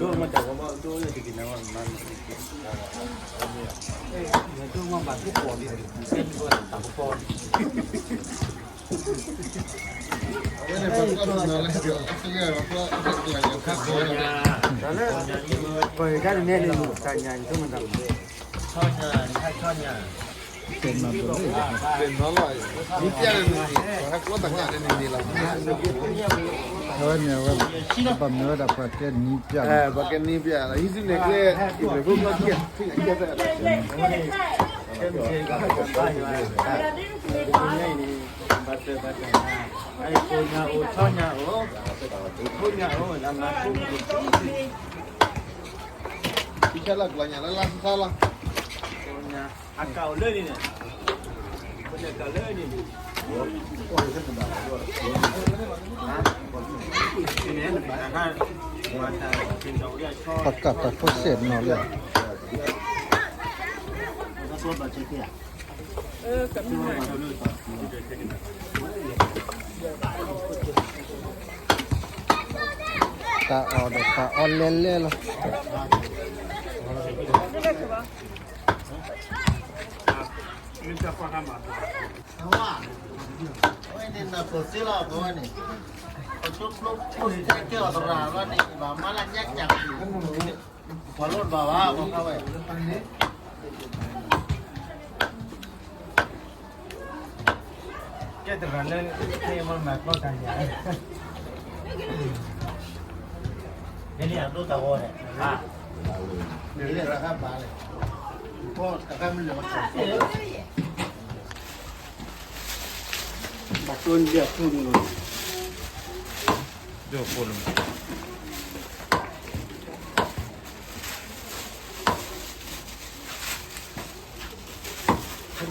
ပှၤတၢ်တနဲၣ်န့ၣ် တၢ်ညါန့ၣ် ဆီညါန့ၣ် ဟဲဆီညါ ပှၤဟဲကျီတၢ်ညါန့ၣ်န့ၣ်လီၤ. အဝဲန့ၣ်အဝဲ ပှၤမၤဝဲဒၣ်ပှၤကဲနံၣ်ပျၢ်လီၤ. ဟံးစုနဲၣ်ကျဲ အံၤဘျုးဖိကျီခံဂၤ ခံဂၤကဲသး အံၤ ဆီညါအိၣ် ဆီညါအိၣ် ဆီညါအိၣ် လၢမၤခိၣ် ဖံဆၢလၢကျီညါလၢလါဆါလီၤ အကၢ်အိၣ်လၢန့ၣ်န့ၣ် ကၢ်လၢန့ၣ် ပကၢ်တၢ်ဖိစဲးနီၤလၢ တၢ်အီၣ်ဒီးတၢ်အီလဲလဲလီၤ. အဝဲန့ၣ်နၢ်ပၢၢ်သ့လီၤ အဝဲန့ၣ် ပကၠိကျိဖိတဲကဲအီၤသရၣ်လီၤန့ၣ် ဘၣ်မၤလၢညါကၢ်ပူၤ ပှၤလိၣ်ဘၣ်ဘၣ် ပှၤခါဝဲ ကဲသရၣ်လၢ ခဲအံၤမၤကျီတၢ်ယၤ ကဲန့ၣ်အဒိတၢ်ဂီၤန့ၣ် တၢ်ခါဘၣ်လဲၣ် ဘၣ်တိၢ်န့ၣ်အထူန့ၣ်လီၤ ဒိၣ်ဖိလီၤ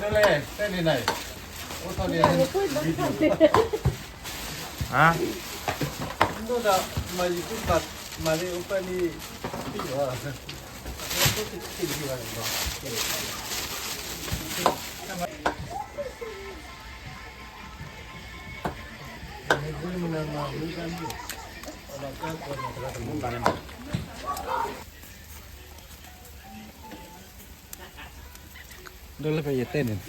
တဲလဲၣ် တဲန့ၣ်နၤ အိၣ်ထီၣ်န့ၣ် ဟါ ဒိၣ်ဒီး မၤယံၤကူၣ်ပာ် မၤလၢအိၣ်ဖၢၣ်န့ၣ် ထံၣ်လီၤ ဒ်လၢဖဲယတဲန့ၣ်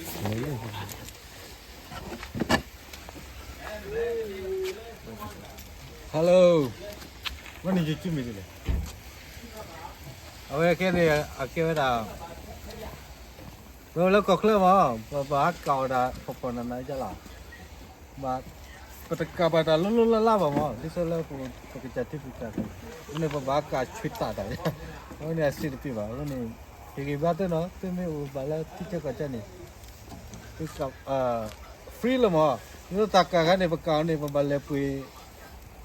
Hello ဝဲန့ၣ်ယကံၢ်မံၤဒ်လဲၣ် အဝဲကဲန့ၣ် အကဲဝဲဒၣ် ပဝဲလၢကီၢ်ချၢမး ပဘၣ်ကးအီၣ်ဒၣ်ဖီဖီနးနးယလီၤ ဘၣ် ပတကးဘၣ်တၢ်လိၣ်လိၣ်လၢ်လၢ်ဘၣ်မး ဒ်သိးလၢပကစၢ်ထံပူၤစၢ်သး အဃိန့ၣ် ပဘၣ်ကးဆှံတၢ်တၢ် အဃိန့ၣ် အဆင်တပြေဘၣ် အဃိန့ၣ် ဟ့ၣ်ဂံၢ်ဘါသ့နီၤ သုမ့ၢ်အိၣ်ဘၣ်လၢထံဆၢကီၢ်ဆၢန့ၣ် သုကး free လီၤမး ဒ်သိးတၢ်ကးခါန့ၣ် ပကးအီၤန့ၣ် ပဘၣ်လဲၤပှ့ၤ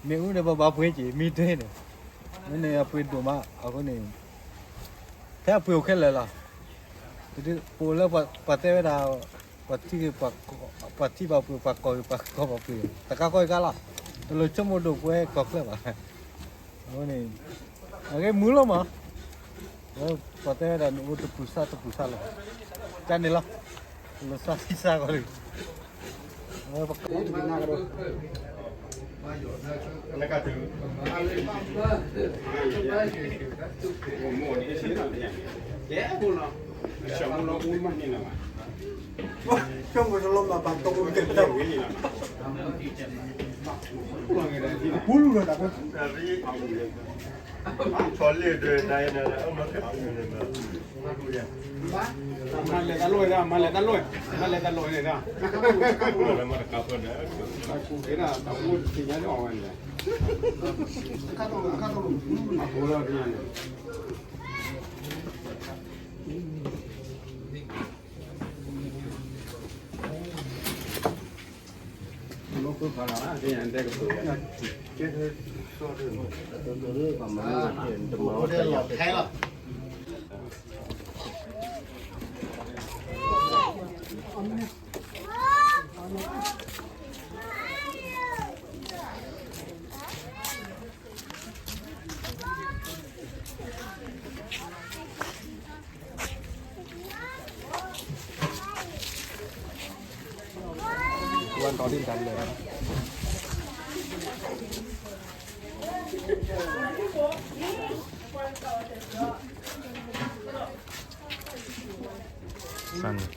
မ့ၣ်အူန့ၣ် ပဘၣ်ပှ့ၤက့ၤ မ့ၢ်တ့ၢ်န့ၣ် အဃိန့ၣ် အပှ့ၤဒိၣ်မး အဃိန့ၣ် ဖဲအပှ့ၤအိၣ်ခဲလၢာ်လီၤ ပအိၣ်လၢပှၤတဲဝဲဒၣ် ပှၤထံၣ် ပှၤထံၣ်ဘၣ်ပှ့ၤ ပှၤကီၢ်ဂ့ၤ ပှၤကီၢ်ဘၣ်ပှ့ၤ တကးကီၢ်ဂ့ၤကါလီၤ တလိၣ်ဆိကမိၣ်ဒိၣ်ပဝဲကီၢ်ချၢဘၣ် အဃိန့ၣ် အဂ့ၢ်မုာ်လီၤမး ပှၤတဲဝဲဒၣ် နအိၣ်တပူၤစၢ်တပူၤစၢ်လီၤ ကန့ၣ်လီၤ တလိၣ်စၢ်သံစၢ်ကီးလံ မၤလဲၤတၢ်လိၣ်ဝဲဒၣ် မၤလဲၤတၢ်လိၣ်ဝဲ မၤလဲၤတၢ်လိၣ်ဝဲန့ၣ်ဒၣ် ကဲဒၣ်တၢ်အိၣ်သ့ၣ်ညါလၢအီၤဝဲန့ၣ် အဃိလီၤန့ၣ် ဝဲဒီးဒ်တၢ်လၢာ် စၢ်န့ၣ်